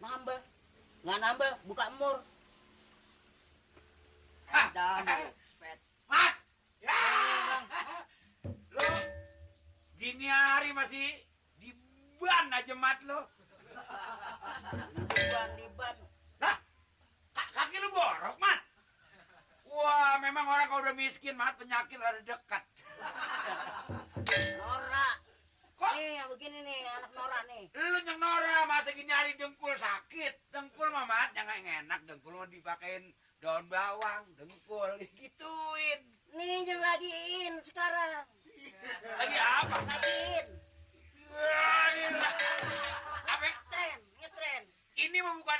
Nambah. Nggak nambah, buka mur. Mat! Ya! Lo gini hari masih di ban aja mat lo. Di ban. Nah, kaki lu borok, Mat. Wah, memang orang kalau udah miskin, Mat, penyakit ada dekat. Norak. Kok? Nih, yang begini nih, anak norak nih. Lu yang norak, masa gini hari dengkul sakit. Dengkul mah, Mat, jangan enak. Dengkul mah dipakein daun bawang, dengkul, gituin. Nih yang lagiin sekarang. Lagi apa? Lagiin. Wah, gila. Apa? Ngetren. Ini mah bukan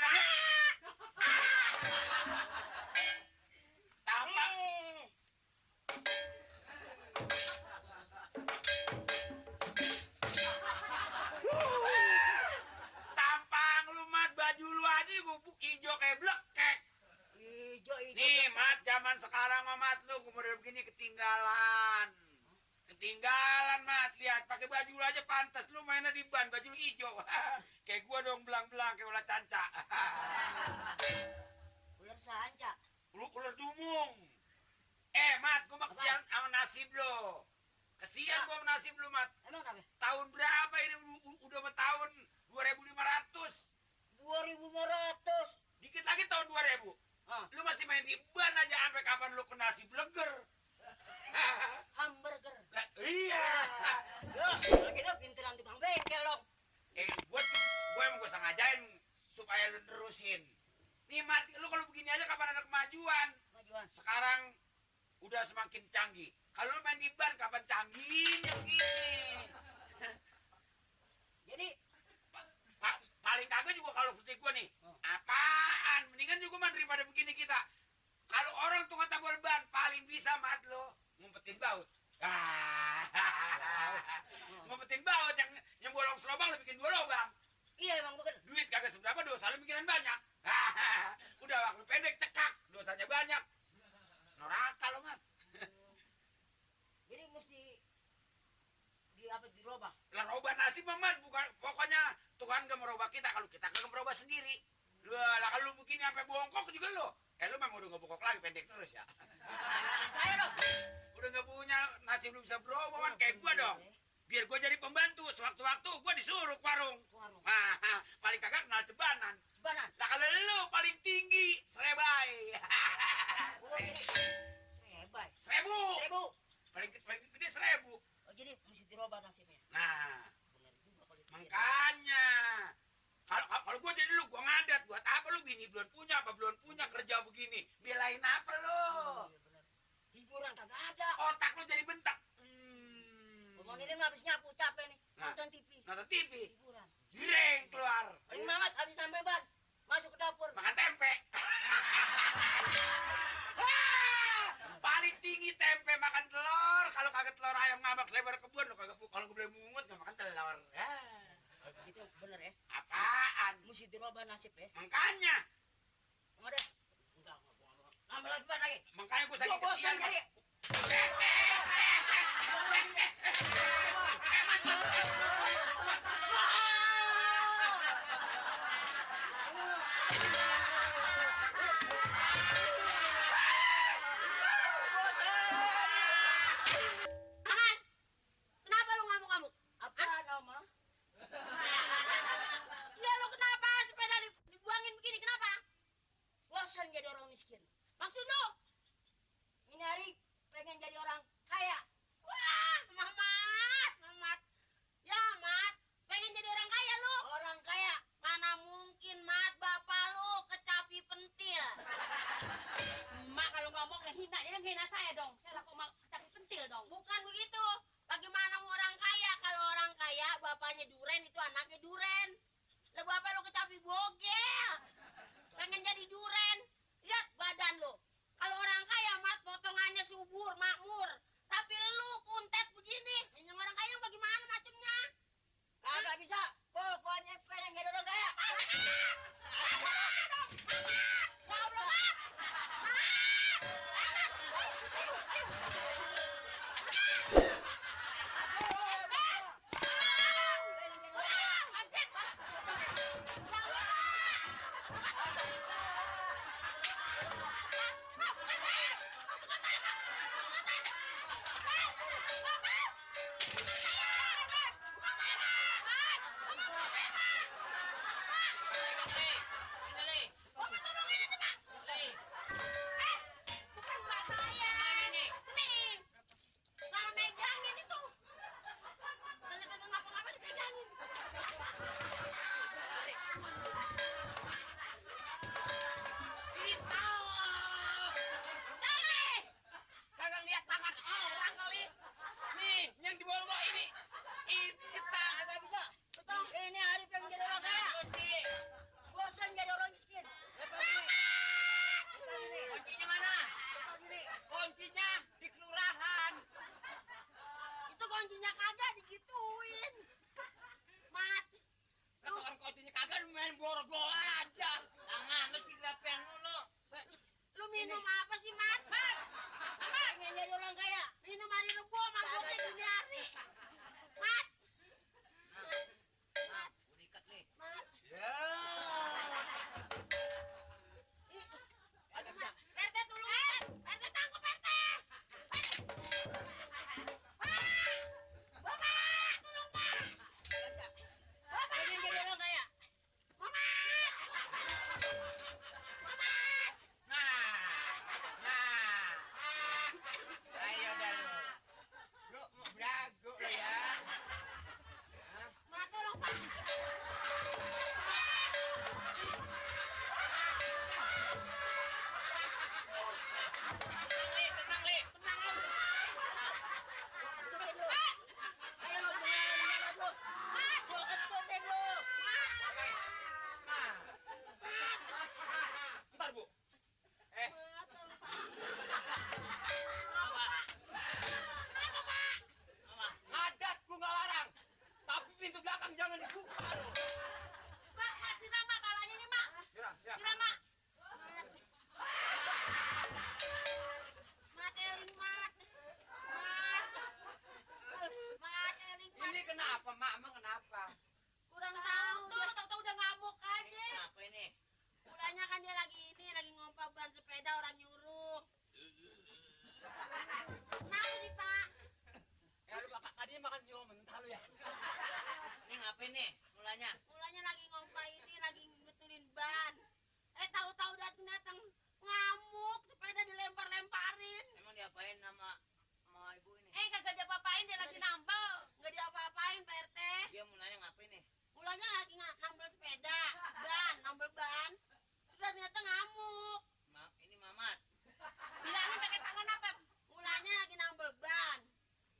tampak. Nih. Tampang lu, Mat, baju lu aja gubuk hijau kayak blekek. Ijo. Nih, Mat, zaman sekarang mah, Mat, lu umur begini ketinggalan. Ketinggalan, Mat. Lihat, pakai baju lu aja pantas. Lu mainnya di ban, baju lu hijau. Kayak gua dong, belang-belang kayak ulat sanca. Ular sanca. Ular dumung. Mat, gua mah kesian sama nasib lo. Kesian gua sama nasib lu, Mat. Emang kenapa? Tahun berapa ini udah mau tahun 2500. 2500. Dikit lagi tahun 2000. Lu masih main di ban aja sampai kapan lu kena si bleger. Hamburger. Nah, iya. Yo, gitu pinteran tukang bengkel lo. Gue emang gue sengajain supaya lu terusin. Nih mati, lu kalau begini aja kapan ada kemajuan? Sekarang udah semakin canggih. Kalau lu main di ban kapan canggihnya begini? Jadi Paling kagak juga kalau seperti gue nih. Apaan? Mendingan juga mah daripada begini kita. Kalau orang tukang tabol ban paling bisa mat lo ngumpetin baut. Ngumpetin baut yang bolong selobang lo bikin 2 lubang. iya emang bukan. Duit kagak seberapa, dosa lu bikinan banyak. Udah waktu pendek cekak, dosanya banyak. Noraka lo, Mat. Jadi mesti dirobah. Lah robah nasib mah, Mat, bukan pokoknya Tuhan gak merubah kita kalau kita kagak merubah sendiri. Lah kalau lu begini sampai bongkok juga lo. Lu memang udah gak bongkok lagi, pendek terus ya. Saya dong. Udah gak punya nasib lu bisa berubah, Man, kayak gua dong. Biar gua jadi pembantu, sewaktu-waktu gua disuruh ke warung. Paling kagak kenal cebanan. Lah kalau lu paling tinggi, serebai. Serebai. 1000. Paling gede 1000. Oh jadi mesti dirobah nasibnya. Nah, Benar juga kalau itu. makanya kalau gua jadi lu, gua ngadat. Buat apa lu bini belum punya, apa belum punya kerja begini? Belain apa lu? Iya benar. Hiburan kagak ada. Otak lu jadi bentak. Mau ini mah habis nyapu capek nih. Nonton TV. Nonton TV. Hiburan. Jireng keluar. Paling banget habis nambah ban. Masuk ke dapur. Makan tempe. Paling tinggi tempe, makan telur. Kalau kagak telur ayam ngabak selebar kebun, lo kagak kalau gue boleh mungut nggak makan telur. Begitu bener ya. Apaan? Mesti dirobah nasib ya. Makanya. Enggak deh. Enggak. Nambah lagi ban lagi. Makanya gue sakit Gua bosan kesian. jadi. Kenapa lu ngamuk-ngamuk? Apaan, Oma? Ya lu kenapa sepeda dibuangin begini? Kenapa? Bosan jadi orang miskin. Maksud lu? Ini hari pengen jadi orang kaya. Wah, Mamat. Ya, Mat. Pengen jadi orang kaya lu. Orang kaya. Mana mungkin, Mat, bapak lu kecapi pentil. Mak kalau ngomong ngehina, dia ngehina saya dong. Saya laku mau kecapi pentil dong. Bukan begitu. Bagaimana mau orang kaya? Kalau orang kaya, bapaknya duren, itu anaknya duren. Lah bapak lu kecapi bogel. Pengen jadi duren. Lihat badan lu. Kalau orang kaya, Mat, potongannya subur, makmur. Tapi lu kuntet begini. Yang orang kaya bagaimana macamnya? Kagak bisa. Pokoknya pengen jadi orang kaya. kopinya kagak digituin. Mat. Katakan kopinya kagak main borgol aja. Tangan mesti grapen lu. Lu minum apa sih, Mat? Pengen jadi orang kaya. Minum hari Rebo mabuknya gini hari. Mat. Nah, udah ikat nih. Mat. Ya. Ada bisa. PRT tolong. PRT tangkap PRT. Bapak, tolong Pak. Bapak. Pengen jadi orang kaya. Mamat. Mamat. Nah. Ayo dah lu. Lu mau belagu lu ya. Mat, tolong Pak. Tenang, Li. Tenang aja. Ketutin lu. Ayo lu jangan lu. Gua ketutin lu. Nah. Bentar, Bu. Mat, tolong Pak. Adatku nggak larang. Tapi pintu belakang jangan dibuka lu. Mak, siram mak kalanya nih mak. Siram. Siram mak. Mat, Eling, Mat. Mat. Mat, Eling, Mat. Ini kenapa, Mak? Emang kenapa? Kurang tahu Tuh, dia. tahu-tahu udah ngamuk aja. Apa ini? Mulanya kan dia lagi ngompa ban sepeda orang nyuruh. Kenapa sih, Pak? Ya lu tadi makan cilok mentah lu ya. Ini ngapain nih mulanya? Mulanya lagi ngompa ini, lagi betulin ban. Tahu-tahu datang ngamuk, sepeda dilempar-lemparin. Emang diapain sama ibu ini? Kagak ada apa-apain dia lagi nambel. Nggak diapa-apain, Pak RT. Dia mulanya ngapain nih? Mulanya lagi nambel sepeda, nambel ban. Terus ternyata ngamuk. Ini Mamat. Bilangin pakai tangan apa? Mulanya lagi nambel ban.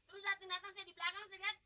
Terus datang saya di belakang, saya lihat